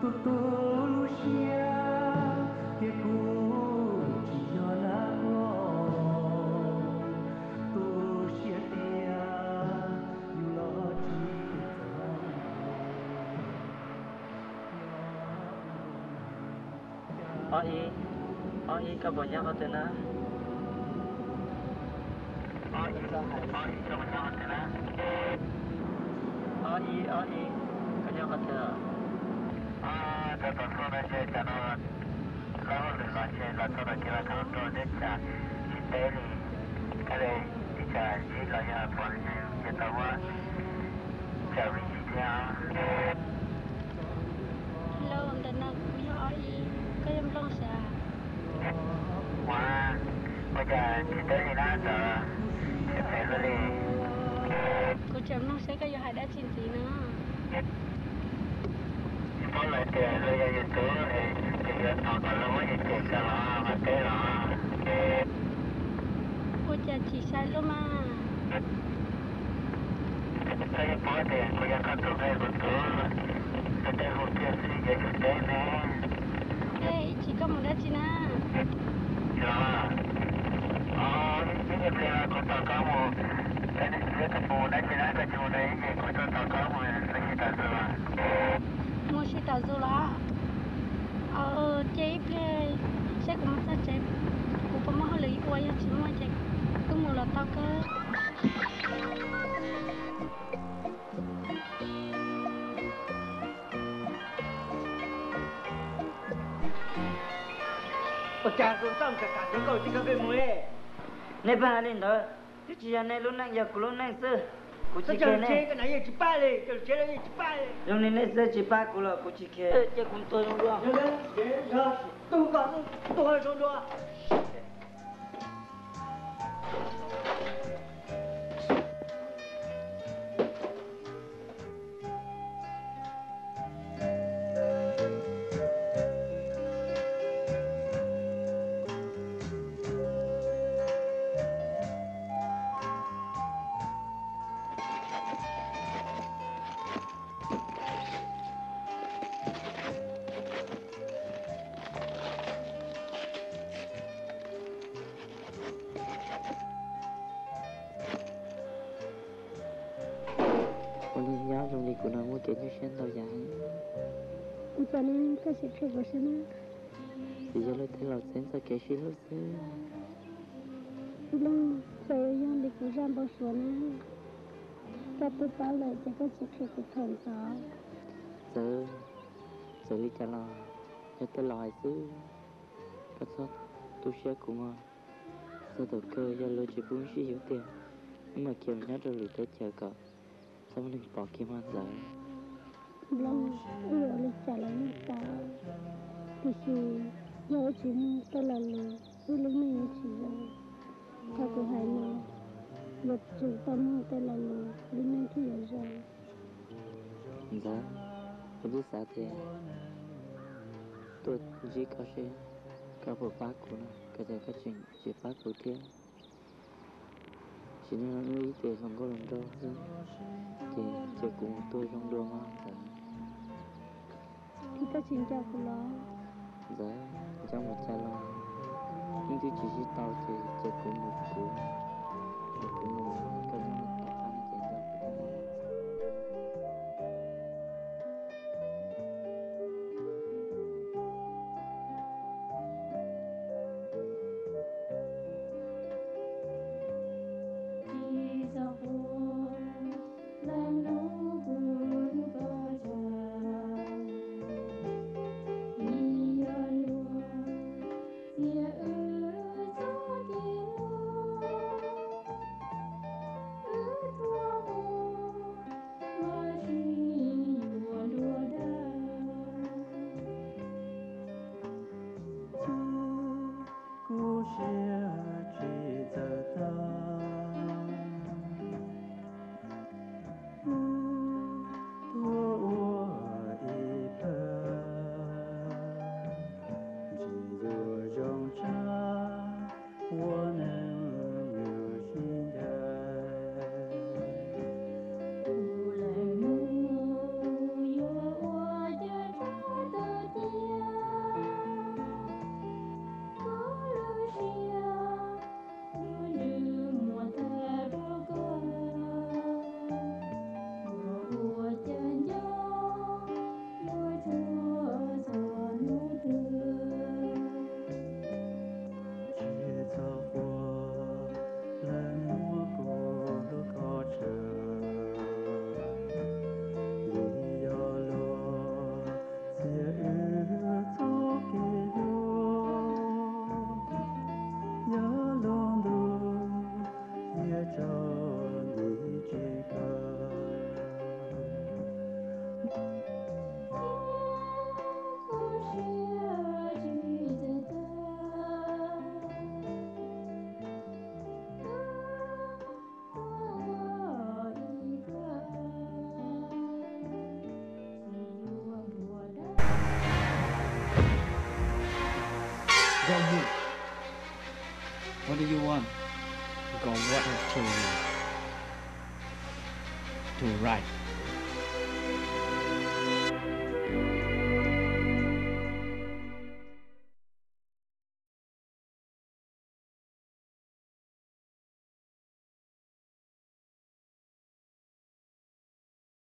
Kuv tu lub siab tias kuv tsis yog nab hlob, tu siab tias yus los tsis txog. Ob ib, ob ib, koj puas nyob qhov twg na? Ob ib, ob ib, koj puas nyob qhov twg na? Ob ib, ob ib, koj nyob qhov twg? Koj tus hlub no ntshe tsam no lawv hauj lwm los ntshe los txog tom kev los tham rau neb tsam tsis teb li. Koj li ib tsam zib los yog pom li ces tau muab tsam me ntsis thiab. Hello, ntawm no kuv yog Ob Ib, koj yog Nplooj sav? Ua, ua cas tsis teb li na, txawm tsis pem luaj li. Kuv tseem mloog seb koj yuav hais dab tsi ntxiv no. Tsis paub lawv tias luag yog yus tub es ces yuav thov kom luag muab yus cem tso los mas teb los. Ua cas chim sai luaj mas. Koj yeej paub tias kuv yog koj tus nqe kuv tus, tus tej hu kiag xwb ces kuv teb ne. Ej, ib chim koj mus dab tsi na? Los, ib pliag kuv tos koj mus, koj mus dab tsi na, koj tsis mus no ib pliag kuv tuaj tos koj mus, mus si tas zus los. Mus si tas zus los? Ces ib pliag saib kuv mus txog tsev, kuv puas muaj hauj lwm ua, yog tsis muaj ces kuv mus los tau kawg. Ua cas tus ntxawm tseem tham txog koj tsis kho peb mus li? Nej pheej hais li ntawd, twb tsis yog nej lub neej, yog kuv lub neej xwb. Kuv tsis khe nej. Zoo li nej xwb, tsis pab kuv los kuv tsis khe. Ces kuv tuag zoo dua. Ua neej nyob zoo li kuv no muaj kev nyuaj siab ntau yam. Ua cas ne, koj tsis qhia kuv saib na? Vim yog luag tej laus txheeb txoj kev sib hlub xwb. Nplooj, txawm yog li kuv zaj npau suav na, koj twb paub lawm ces koj tsis qhia kuv thaum ntxov. Txawm, txawm li cas los yog tej laus hais xwb, koj txhob tu siab kuv mog. Txog thaum kawg yog luag tsis pub sib yuav tiag, wb mam khiav mus nyob rau lwm teb chaws kom txhob muaj neeg pom kiag mog Ntxawm. Nplooj, wb yuav ua li cas los yeej tau, tiam sis yog wb tsis mloog tej laus lus, wb lub neej yuav tsis zoo. Qhov kuv hais no, yog tseem tau mloog tej laus lus, lub neej thiaj yuav zoo. Ntxawm, kuv twb xav tias tuaj ntsib koj seb koj puas pab kuv no, koj cas koj tseem tsis pab kuv thiab. Sim neej no wb ib txwm hluas nkauj hluas nraug xwb, ces cia kuv mus tuag zoo dua mog Ntxawm. Koj tsis nco kuv los? Ntxawm, nco mus cas los, yeej twb tsis sib tau ces cia kuv mus kuv, cia kuv mus, koj nyob tom qab no ces nco kuv thiab mog. You want? Go water to to right.